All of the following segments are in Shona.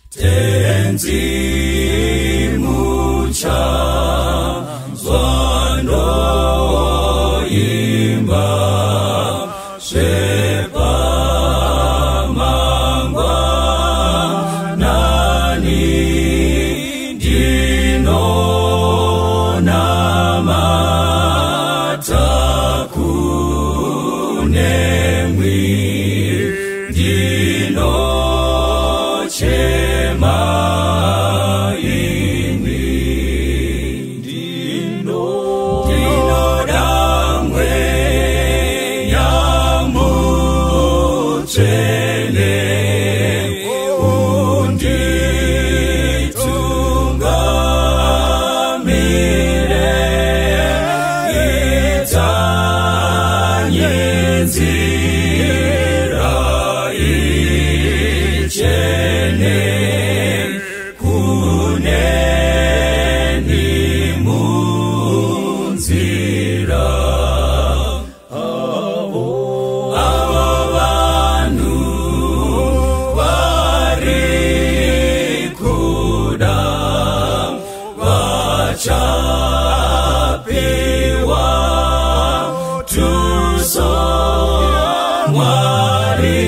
Tenzi muchanzwa ndoimba zvepamangwanani, ndinonamata kunemwi, ndinochema imwi, ndinoda Mweya Mutsvene unditungamire, itanye nzira ichene kuneni munzira. Avo vanhu vari kuda vachapiwa tuso, Mwari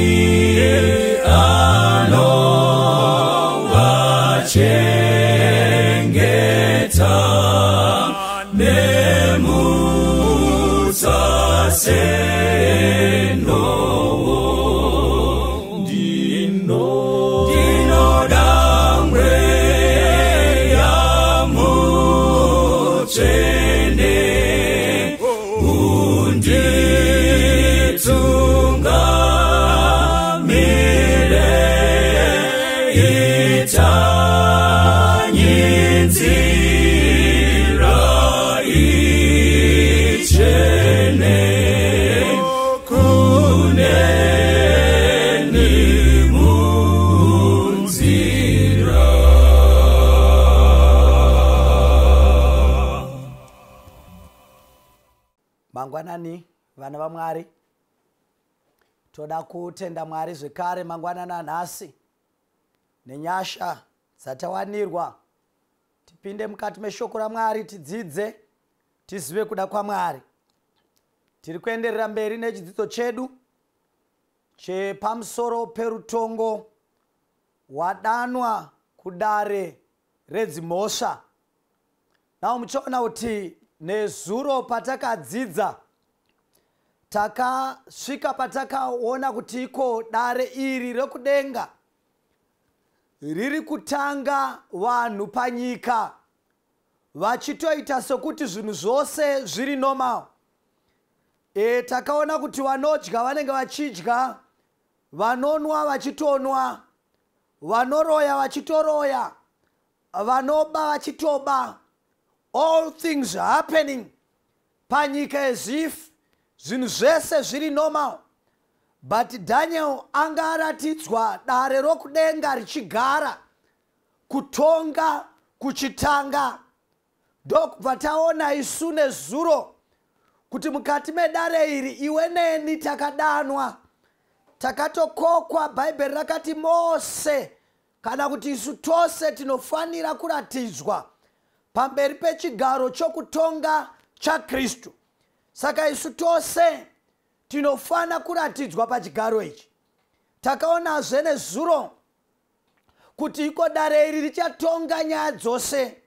anovachengeta nemutsa senowo. Ndinoda Mweya Mutsvene unditungamire, itanye nzira ichene kuneni munzira. Mangwanani, vana vaMwari. Toda kutenda Mwari zvekare mangwanani anhasi nenyasha dzatawanirwa tipinde mukati meshoko raMwari, tidzidze, tizive kuda kwaMwari. Tiri kuenderera mberi nechidzidzo chedu chepamusoro perutongo wadanwa kudare redzimhosva. Nawo muchiona kuti nezuro patakadzidza takasvika patakaona kuti iko dare iri rekudenga riri kutanga vanhu panyika vachitoita sekuti zvinhu zvose zviri normal. Takaona kuti vanodya vanenge vachidya, vanonwa vachitonwa, vanoroya vachitoroya, vanoba vachitoba. All things happening panyika as if zvinhu zvese zviri normal. But Daniel anga aratidzwa dare rokudenga richigara, kutonga kuchitanga. Ndokubva taona isu nezuro kuti mukati medare iri iwe neni takadanwa, takatokokwa. Bhaibheri rakati mose, kana kuti isu tose, tinofanira kuratidzwa pamberi pechigaro chokutonga chaKristu. Saka isu tose tinofana kuratidzwa pachigaro ichi. Takaonazve nezuro kuti iko dare iri richatonga nyaya dzose,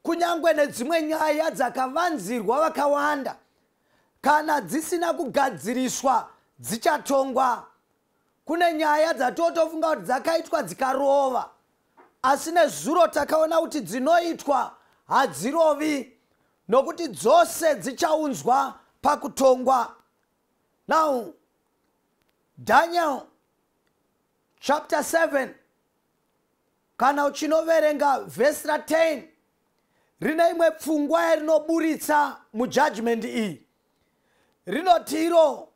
kunyange nedzimwe nyaya dzakavanzirwa vakawanda, kana dzisina kugadziriswa dzichatongwa. Kune nyaya dzatotofunga kuti dzakaitwa dzikarova, asi nezuro takaona kuti dzinoitwa hadzirovi, nokuti dzose dzichaunzwa pakutongwa. Now Daniel chapter 7, kana uchinoverenga vhesi ra10, rine imwe pfungwa yarinoburitsa mujudgment iyi. Rinoti iro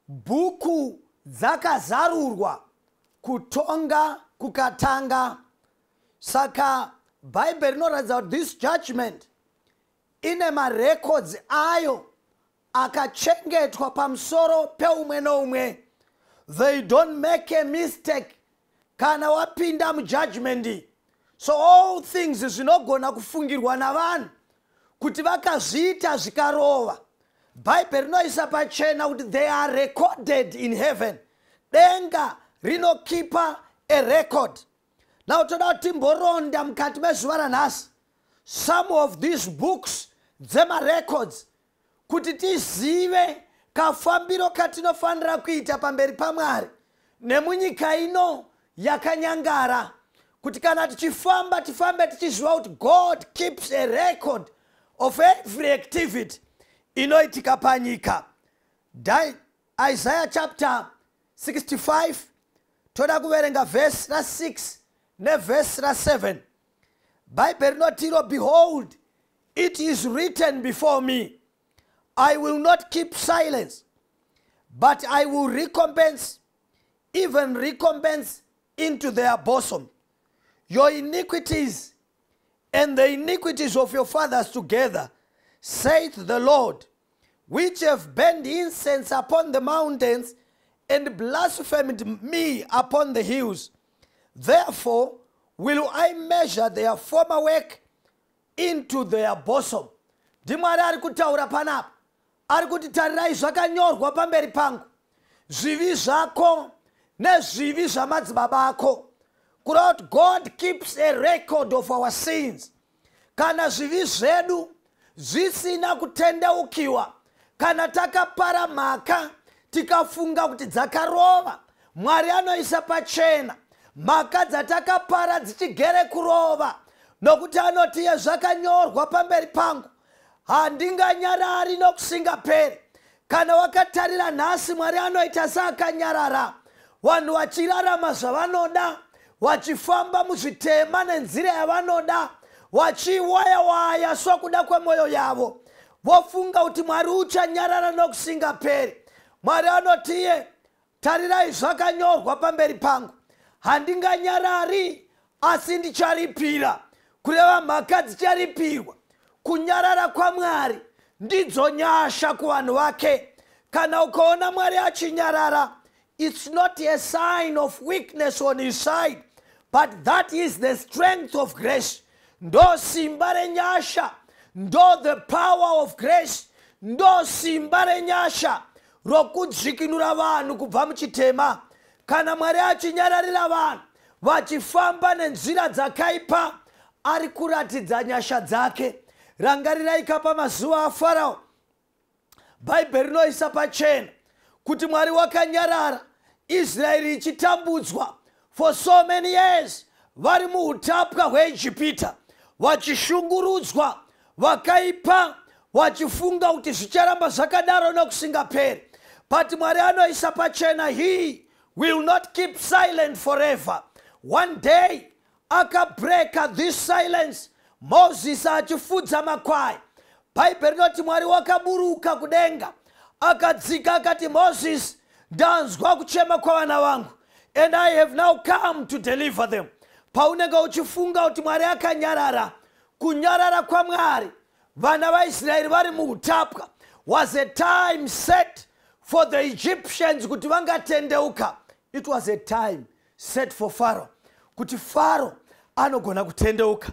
bhuku dzakazarurwa, kutonga kukatanga. Saka Bhaibheri rinoratidza kuti this judgment ine marecords ayo akachengetwa pamusoro peumwe neumwe. They don't make a mistake. Kana wapinda mujudgment, so all things zvinogona kufungirwa navanhu kuti vakazviita zvikarova, Bhaibheri rinoisa pachena kuti they are recorded in heaven. Denga rinokipa a record. Now toda kuti timboronda mukati mezuva ranhasi some of these books dzemarecords, kuti tizive kafambiro katinofanira kuita pamberi paMwari nemunyika ino yakanyangara, kuti kana tichifamba, tifambe tichiziva kuti God keeps a record of every activity inoitika panyika. Isaiah chapter 65, toda kuverenga vhesi ra6 nevhesi ra7. Bhaibheri rinotiro, "Behold, it is written before me, I will not keep silence, but I will recompense, even recompense into their bosom, your iniquities and the iniquities of your fathers together, saith the Lord, which have burned incense upon the mountains and blasphemed me upon the hills. Therefore will I measure their former work into their bosom." NdiMwari ari kutaura panapa. Ari kuti, "Tarirai, zvakanyorwa pamberi pangu, zvivi zvako nezvivi zvamadzibaba ako." Kureva kuti God keeps a record of our sins. Kana zvivi zvedu zvisina kutendeukiwa, kana takapara mhaka tikafunga kuti dzakarova, Mwari anoisa pachena mhaka dzatakapara dzichigere kurova, nokuti anoti iye, "Zvakanyorwa pamberi pangu, handinganyarari nokusingaperi." Kana wakatarira nhasi, Mwari anoita seakanyarara, vanhu vachirarama zvavanoda, vachifamba muzvitema nenzira yavanoda, vachiwaya-waya sokuda kwemwoyo yavo, vofunga kuti Mwari uchanyarara nokusingaperi. Mwari anotiye, "Tarirai, zvakanyorwa pamberi pangu, handinganyarari, asi ndicharipira." Kureva mhaka dzicharipirwa. Kunyarara kwaMwari ndidzo nyasha kuvanhu vake. Kana ukaona Mwari achinyarara, it's not a sign of weakness on his side, but that is the strength of grace. Ndo simba renyasha, ndo the power of grace, ndo simba renyasha rokudzikinura vanhu kubva muchitema. Kana Mwari achinyararira vanhu vachifamba nenzira dzakaipa, ari kuratidza nyasha dzake. Rangarirai kapa mazuva aFarao, Bhaibheri rinoisa pachena kuti Mwari wakanyarara Israeri ichitambudzwa for so many years, vari muutapwa hweIjipita, vachishungurudzwa, vakaipa vachifunga kuti zvicharamba zvakadaro nokusingaperi. But Mwari anoisa pachena, he will not keep silent forever. One day akabreka this silence. Mozisi achifudza makwai, Bhaibheri rinoti Mwari wakaburuka kudenga, akadzika, akati, "Mozisi, ndanzwa kuchema kwavana vangu, and I have now come to deliver them." Paunenge uchifunga kuti Mwari akanyarara, kunyarara kwaMwari vana vaIsraeri vari muutapwa was a time set for the Egyptians kuti vangatendeuka. It was a time set for Pharaoh, kuti Faro anogona kutendeuka.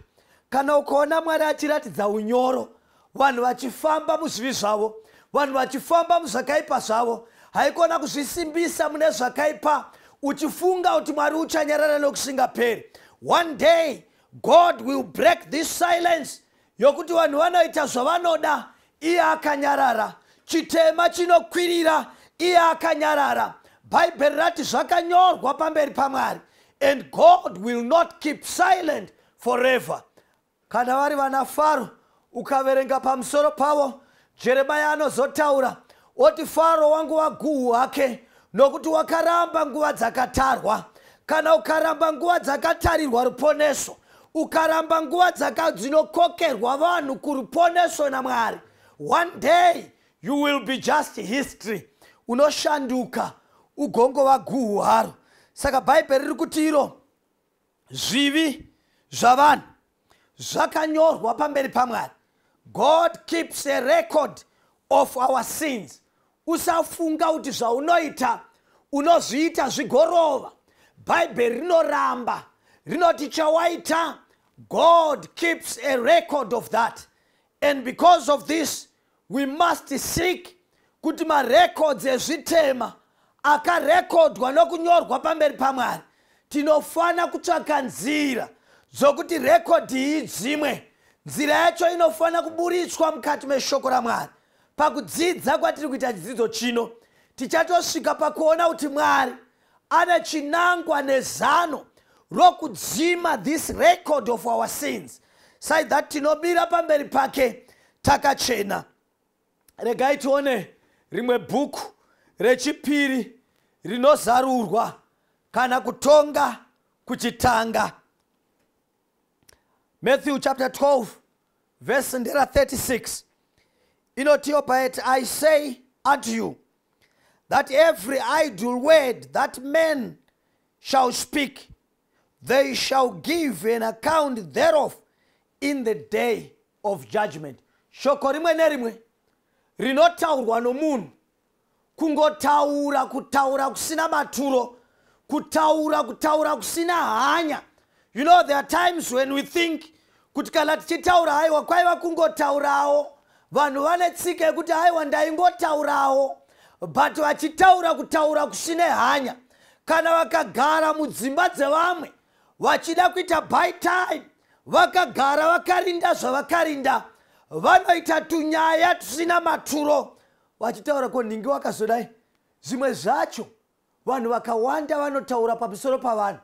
Kana ukaona Mwari achiratidza unyoro, vanhu vachifamba muzvivi zvavo, vanhu vachifamba muzvakaipa zvavo, haikona kuzvisimbisa mune zvakaipa uchifunga kuti Mwari uchanyarara nokusingaperi. One day God will break this silence yokuti vanhu vanoita zvavanoda, iye akanyarara. Chitema chinokwirira, iye akanyarara. Bhaibheri rati zvakanyorwa pamberi paMwari, and God will not keep silent forever. Kana vari vana Faro, ukaverenga pamusoro pavo, Jeremaya anozotaura oti, "Faro wangu waguhu hake, nokuti wakaramba nguva dzakatarwa." Kana ukaramba nguva dzakatarirwa ruponeso, ukaramba nguva dzinokokerwa vanhu kuruponeso naMwari, one day you will be just history. Unoshanduka ugongova guhu haro. Saka Bhaibheri riri kuti iro zvivi zvavanhu zvakanyorwa pamberi paMwari. God keeps a record of our sins. Usafunga kuti zvaunoita unozviita zvigorova. Bhaibheri rinoramba, rinoti chawaita, God keeps a record of that. And because of this, we must seek kuti marecords ezvitema akarekodwa nokunyorwa pamberi paMwari, tinofana kutsvaka nzira dzokuti rekodhi iyi dzimwe. Nzira yacho inofanira kuburitswa mukati meshoko raMwari. Pakudzidza kwatiri kuita chidzidzo chino, tichatosvika pakuona kuti Mwari ane chinangwa nezano rokudzima this record of our sins, so that tinomira pamberi pake takachena. Regai tione rimwe bhuku rechipiri rinozarurwa kana kutonga kuchitanga. Matthew chapter 12, verse ndera 36, inotiyo, "But I say unto you that every idle word that men shall speak, they shall give an account thereof in the day of judgment." Shoko rimwe nerimwe rinotaurwa nomunhu, kungotaura, kutaura kusina maturo, kutaura, kutaura kusina hanya. There are times when we think kuti kana tichitaura, haiwa, kwaiva kungotaurawo. Vanhu vane tsika yekuti, "Haiwa, ndaingotaurawo," but vachitaura kutaura kusine hanya. Kana vakagara mudzimba dzevamwe vachida kuita buy time, vakagara vakarinda zvavakarinda, vanoita tunyaya tusina maturo vachitaura, "Ko nhingi wakazodai?" Zvimwe zvacho vanhu vakawanda vanotaura pamusoro pavanhu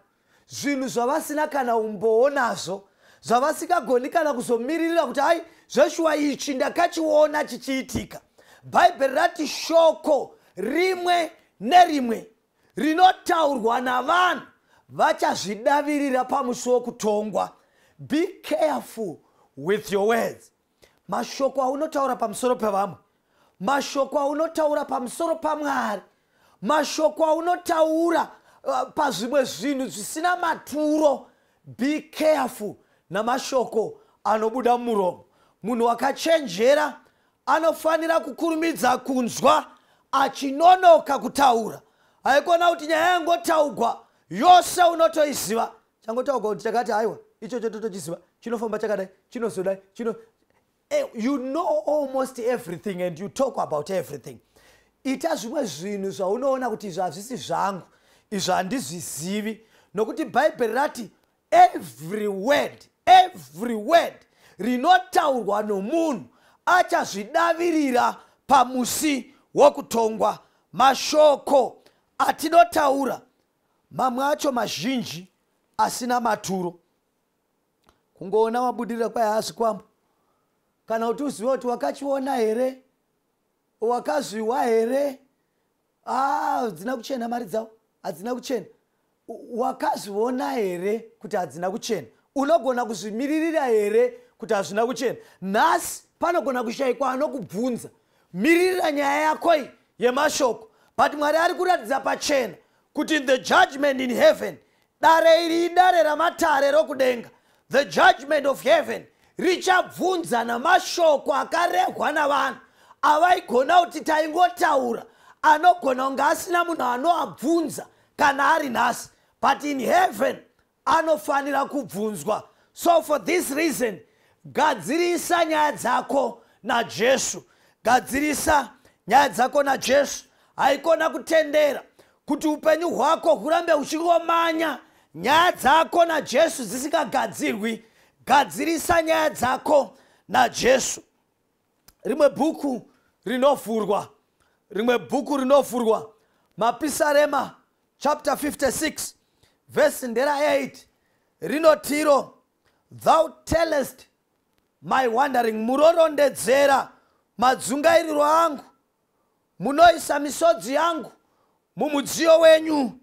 zvinhu zvavasina kana umbowo nazvo, zvavasingagoni kana kuzomiririra kuti, "Ai, zveshuwa ichi ndakachiona chichiitika." Bhaibheri rati shoko rimwe nerimwe rinotaurwa navanhu vachazvidavirira pamusi wokutongwa. Be careful with your words. Mashoko aunotaura pamusoro pevamwe, mashoko aunotaura pamusoro paMwari, mashoko aunotaura pazvimwe zvinhu zvisina maturo, be careful namashoko anobuda mumuromo. Munhu wakachenjera anofanira kukurumidza kunzwa, achinonoka kutaura. Haikona kuti nyaya yangotaugwa yose unotoiziva. Changotaugwa kuti chakati, haiwa, ichocho totochiziva, chinofamba chakadai, chinozodai, chino you know almost everything and you talk about everything. Ita zvimwe zvinhu zvaunoona kuti izvi hazvisi zvangu, izvi handizvizivi, nokuti Bhaibheri rati every word, every word rinotaurwa nomunhu achazvidavirira pamusi wokutongwa. Mashoko atinotaura, mamwe acho mazhinji asina maturo. Kungoona wabudirira, kwai haasi kwambo, kana kuti uzive kuti wakachiona here, wakazviwa here, hadzina kuchena mari dzavo, hadzina kuchena. Wakazviona here kuti hadzina kuchena? Unogona kuzvimiririra here kuti hazvina kuchena? Nhasi panogona kushayikwa anokubvunza. Miririra nyaya yako iyi yemashoko. But Mwari ari kuratidza pachena kuti in the judgment in heaven, dare iri idare ramatare rokudenga, the judgment of heaven richabvunza namashoko akarehwa navanhu avaigona kuti taingotaura, anogona kunge asina munhu anoabvunza kana ari nhasi, but in heaven anofanira kubvunzwa. So for this reason, gadzirisa nyaya dzako naJesu. Gadzirisa nyaya dzako naJesu. Haikona kutendera kuti upenyu hwako hurambe huchingomanya, nyaya dzako naJesu dzisingagadzirwi. Gadzirisa nyaya dzako naJesu. Rimwe bhuku rinovhurwa, rimwe bhuku rinovhurwa. Mapisarema chapter 56, vhesi ndera 8, rinotiro, "Thou tellest my wandering," murorondedzera madzungairiro angu, "munoisa misodzi yangu mumudziyo wenyu.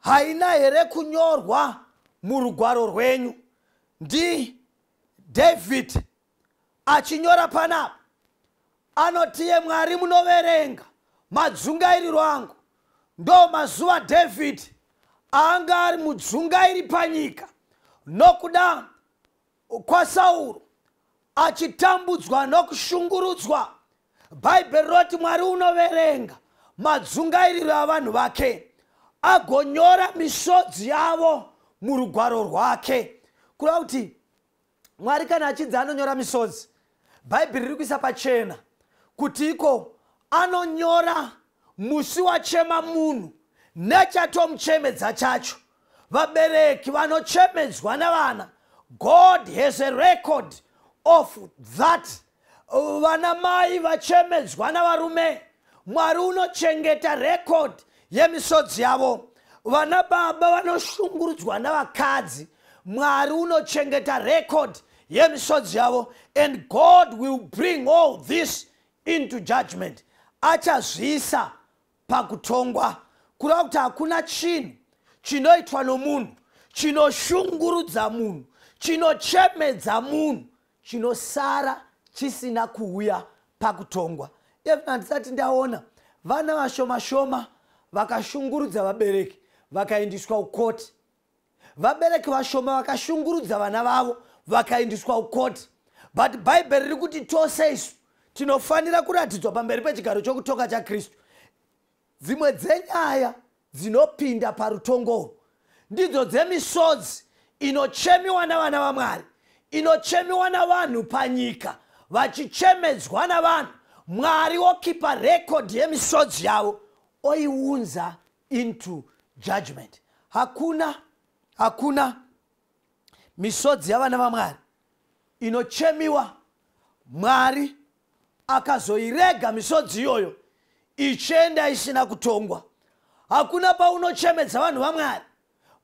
Haina here kunyorwa murugwaro rwenyu?" NdiDavid achinyora panapa. Anotiye, "Mwari, munoverenga madzungairiro angu." Ndo mazuva David anga ari mudzungairi panyika nokuda kwaSauro, achitambudzwa nokushungurudzwa. Bhaibheri roti Mwari unoverenga madzungairiro avanhu vake. Agonyora misodzi yavo murugwaro rwake. Kureva kuti Mwari kana achinzi anonyora misodzi, Bhaibheri riri kuisa pachena kuti iko anonyora musi wachema munhu nechatomuchemedza chacho. Vabereki vanochemedzwa navana, God has a record of that. Vana mai vachemedzwa navarume, Mwari unochengeta record yemisodzi yavo. Vana baba vanoshungurudzwa navakadzi, Mwari unochengeta record yemisodzi yavo. And God will bring all this into judgment. Achazviisa pakutongwa. Kureva kuti hakuna chinhu chinoitwa nomunhu chinoshungurudza munhu, chinochemedza munhu, chinosara chisina kuuya pakutongwa. Even handisati ndaona vana vashoma shoma vakashungurudza vabereki vakaendiswa kukoti, vabereki vashoma vakashungurudza vana vavo vakaendiswa kukoti. But Bhaibheri riri kuti tose isu tinofanira kuratidzwa pamberi pechigaro chokutonga chaKristu. Dzimwe dzenyaya dzinopinda parutongo ndidzo dzemisodzi inochemiwa navana vaMwari, inochemiwa navanhu panyika, vachichemedzwa navanhu. Mwari wokipa record yemisodzi yavo, oiunza into judgment. Hakuna misodzi yavana vaMwari inochemiwa Mwari akazoirega misodzi iyoyo ichienda isina kutongwa. Hakuna paunochemedza vanhu vaMwari,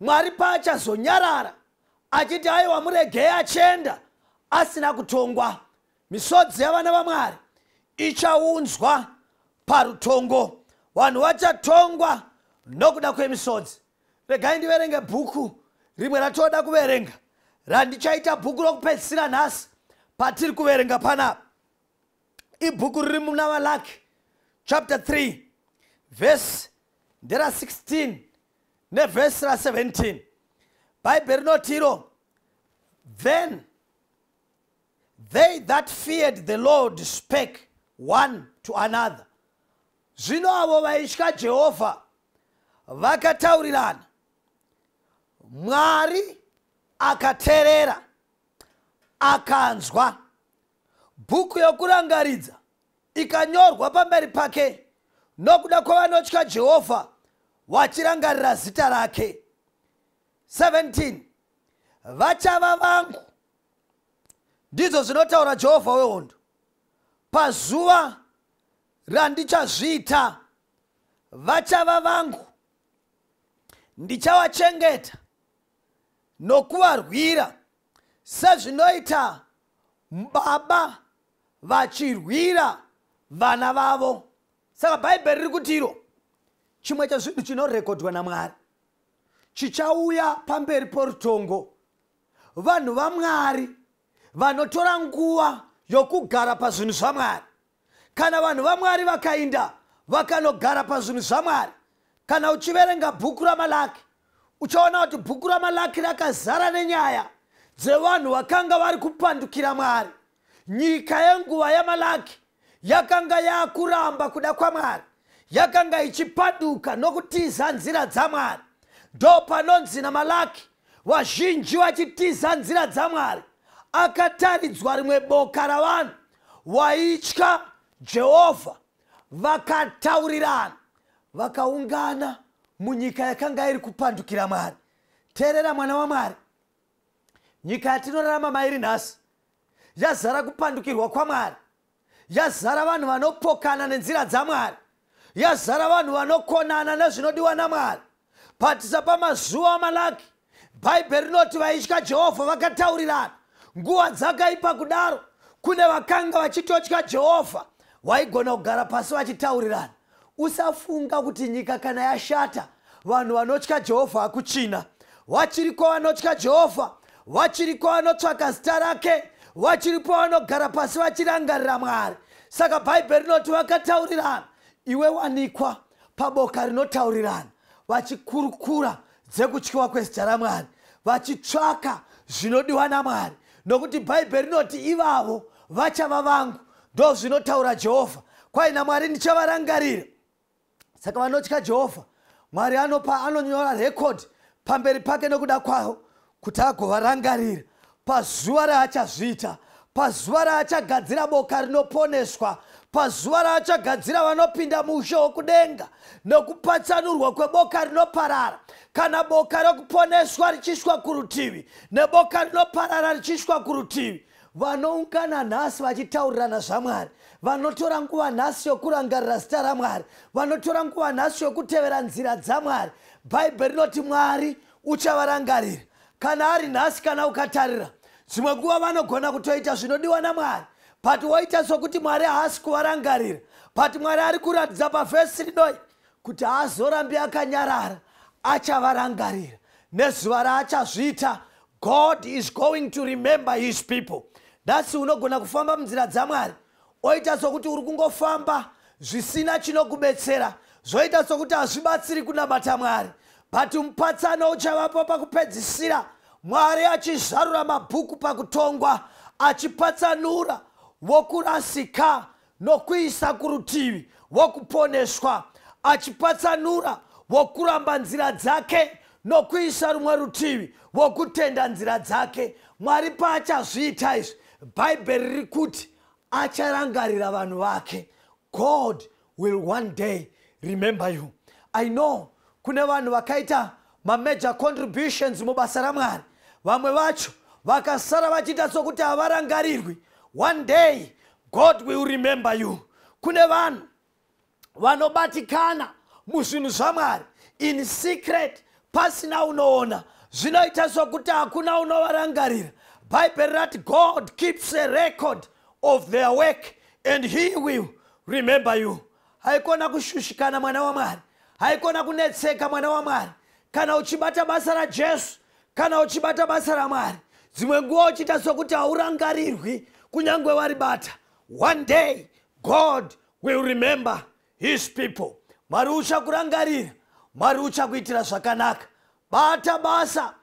Mwari paachazonyarara achiti, "Aiwa, muregei achienda asina kutongwa." Misodzi yavana vaMwari ichaunzwa parutongo. Vanhu vachatongwa nokuda kwemisodzi. Regai ndiverenge bhuku rimwe ratoda kuverenga, randichaita bhuku rokupedzisira nhasi patiri kuverenga panapa. Ibhuku riri muna Malaki chapter 3, vhesi ndera16 nevhesi ra17. Bhaibheri rinoti iro, "Then they that feared the Lord spake one to another." Zvino avo vaitya Jehovha vakataurirana. Mwari akateerera, akanzwa. Bhuku yokurangaridza ikanyorwa pamberi pake nokuda kwavanotya Jehovha, vachirangarira zita rake. 17. "Vachava vangu, ndizvo zvinotaura Jehovha wehondo, pazuva randichazviita. Vachava vangu, ndichavachengeta nokuvarwira sezvinoita baba vachirwira vana vavo." Saka Bhaibheri riri kuti iro chimwe chezvinhu chinorekodwa naMwari chichauya pamberi porutongo, vanhu vaMwari vanotora nguva yokugara pazvinhu zvaMwari. Kana vanhu vaMwari vakainda vakanogara pazvinhu zvaMwari, kana uchiverenga bhuku raMalaki, uchaona kuti bhuku raMalaki rakazara nenyaya dzevanhu vakanga vari kupandukira Mwari. Nyika yenguva yaMalaki yakanga yakuramba kuda kwaMwari, yakanga ichipanduka nokutiza nzira dzaMwari. Ndo panonzi naMalaki, vazhinji vachitiza nzira dzaMwari, akataridzwa rimwe boka ravanhu vaitya Jehovha, vakataurirana, vakaungana munyika yakanga iri kupandukira Mwari. Teerera, mwana waMwari, nyika yatinorarama mairi nhasi yazara kupandukirwa kwaMwari, yazara vanhu vanopokana nenzira dzaMwari, yazara vanhu vanokonana nezvinodiwa naMwari. Patisa pamazuva aMalaki, Bhaibheri rinoti vaitya Jehovha vakataurirana. Nguva dzakaipa kudaro, kune vakanga vachitotya Jehovha, waigona kugara pasi vachitaurirana. Usafunga kuti nyika kana yashata, vanhu vanotya Jehovha hakuchina. Vachiriko vanotya Jehovha, vachiriko vanotsvaka zita rake, vachiripo vanogara pasi vachirangarira Mwari. Saka Bhaibheri rinoti vakataurirana. Iwe wanikwa paboka rinotaurirana, vachikurukura dzekutyiwa kwezita raMwari, vachitsvaka zvinodiwa naMwari, nokuti Bhaibheri rinoti, "Ivavo vachava vangu, ndo zvinotaura Jehovha." Kwaina Mwari, "Ndichavarangarira." Saka vanotya Jehovha, Mwari anopa, anonyora record pamberi pake nokuda kwavo kuti agovarangarira pazuva raachazviita, pazuva raachagadzira boka rinoponeswa, pazuva raachagadzira vanopinda muushe hwokudenga nokupatsanurwa kweboka rinoparara. Kana boka rokuponeswa richiiswa kurutivi neboka rinoparara richiiswa kurutivi, vanoungana nhasi vachitaurirana zvaMwari, vanotora nguva nhasi yokurangarira zita raMwari, vanotora nguva nhasi yokutevera nzira dzaMwari, Bhaibheri rinoti Mwari uchavarangarira. Kana ari nhasi, kana ukatarira, dzimwe nguva vanogona kutoita zvinodiwa naMwari, but woita sokuti Mwari haasi kuvarangarira. But Mwari ari kuratidza pavhesi rinoi kuti haazorambi akanyarara, achavarangarira nezuva raachazviita. God is going to remember his people. Nhasi unogona kufamba munzira dzaMwari, oita sokuti uri kungofamba zvisina chinokubetsera, zvoita sokuti hazvibatsiri kunamata Mwari, but mupatsano uchavapo pakupedzisira, Mwari achizarura mabhuku pakutongwa, achipatsanura vokurasika nokuisa kurutivi vokuponeswa, achipatsanura vokuramba nzira dzake nokuisa rumwe rutivi vokutenda nzira dzake. Mwari paachazviita izvi, Bhaibheri riri kuti acharangarira vanhu vake. God will one day remember you. I know kune vanhu vakaita mamajor contributions mubasa raMwari, vamwe vacho vakasara vachiita sokuti havarangarirwi. One day God will remember you. Kune vanhu vanobatikana muzvinhu zvaMwari in secret, pasina unoona, zvinoita sokuti hakuna unovarangarira. Bhaibheri rati God keeps a record of their work and he will remember you. Haikona kushushikana, mwana waMwari. Haikona kunetseka, mwana waMwari. Kana uchibata basa raJesu, kana uchibata basa raMwari, dzimwe nguva uchiita sokuti haurangarirwi kunyange waribata, one day God will remember his people. Mwari uchakurangarira, Mwari uchakuitira zvakanaka. Bata basa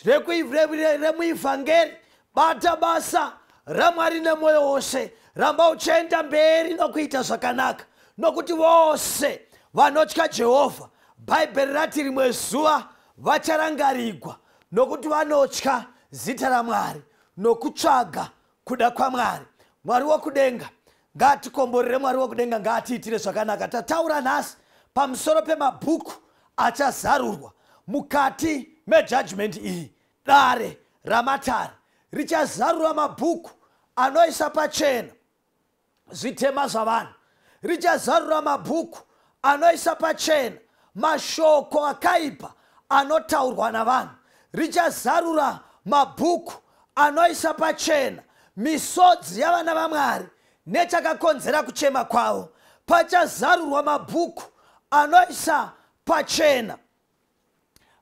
remuivhangeri, bata basa raMwari nemwoyo wose, ramba uchienda mberi nokuita zvakanaka, nokuti vose vanotya Jehovha, Bhaibheri rati rimwe zuva vacharangarigwa nokuti vanotya zita raMwari nokutsvaga kuda kwaMwari. Mwari wokudenga ngaatikomborere, Mwari wokudenga ngaatiitire zvakanaka. Tataura nhasi pamusoro pemabhuku achazarurwa mukati mejudgment iyi. Dare ramatare richazarura mabhuku anoisa pachena zvitema zvavanhu, richazarura mabhuku anoisa pachena mashoko akaipa anotaurwa navanhu, richazarura mabhuku anoisa pachena misodzi yavana vaMwari nechakakonzera kuchema kwavo. Pachazarurwa mabhuku anoisa pachena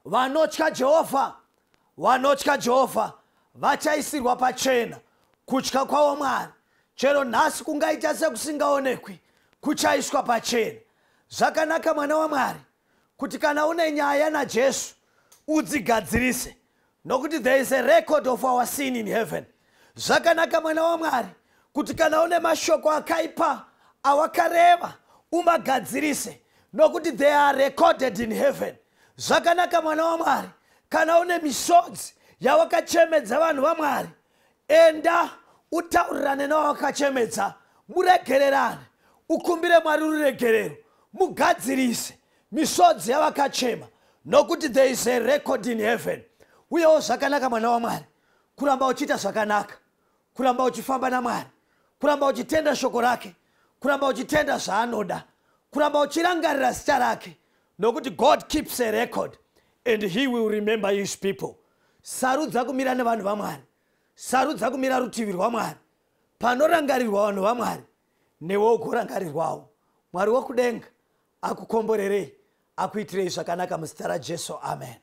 vanotya Jehovha. Vanotya Jehovha vachaisirwa pachena kutya kwavo Mwari. Chero nhasi kungaita sekusingaonekwi, kuchaiswa pachena. Zvakanaka, mwana waMwari, kuti kana une nyaya naJesu udzigadzirise, nokuti there is a record of our sin in heaven. Zvakanaka, mwana waMwari, kuti kana une mashoko akaipa awakareva umagadzirise, nokuti they are recorded in heaven. Zvakanaka, mwana waMwari, kana une misodzi yawakachemedza vanhu vaMwari, enda utaurirane nawakachemedza, muregererane, ukumbire Mwari ruregerero, mugadzirise misodzi yavakachema, nokuti there is a record in heaven. Uyewo zvakanaka, mwana waMwari, kuramba uchiita zvakanaka, kuramba uchifamba naMwari, kuramba uchitenda shoko rake, kuramba uchitenda zvaanoda, kuramba uchirangarira zita rake, nokuti God keeps a record and he will remember his people. Sarudza kumira nevanhu vaMwari, sarudza kumira rutivi rwaMwari. Panorangarirwa vanhu vaMwari, newe ugorangarirwawo. Mwari wokudenga akukomborerei, akuitirei zvakanaka muzita raJesu. Amen.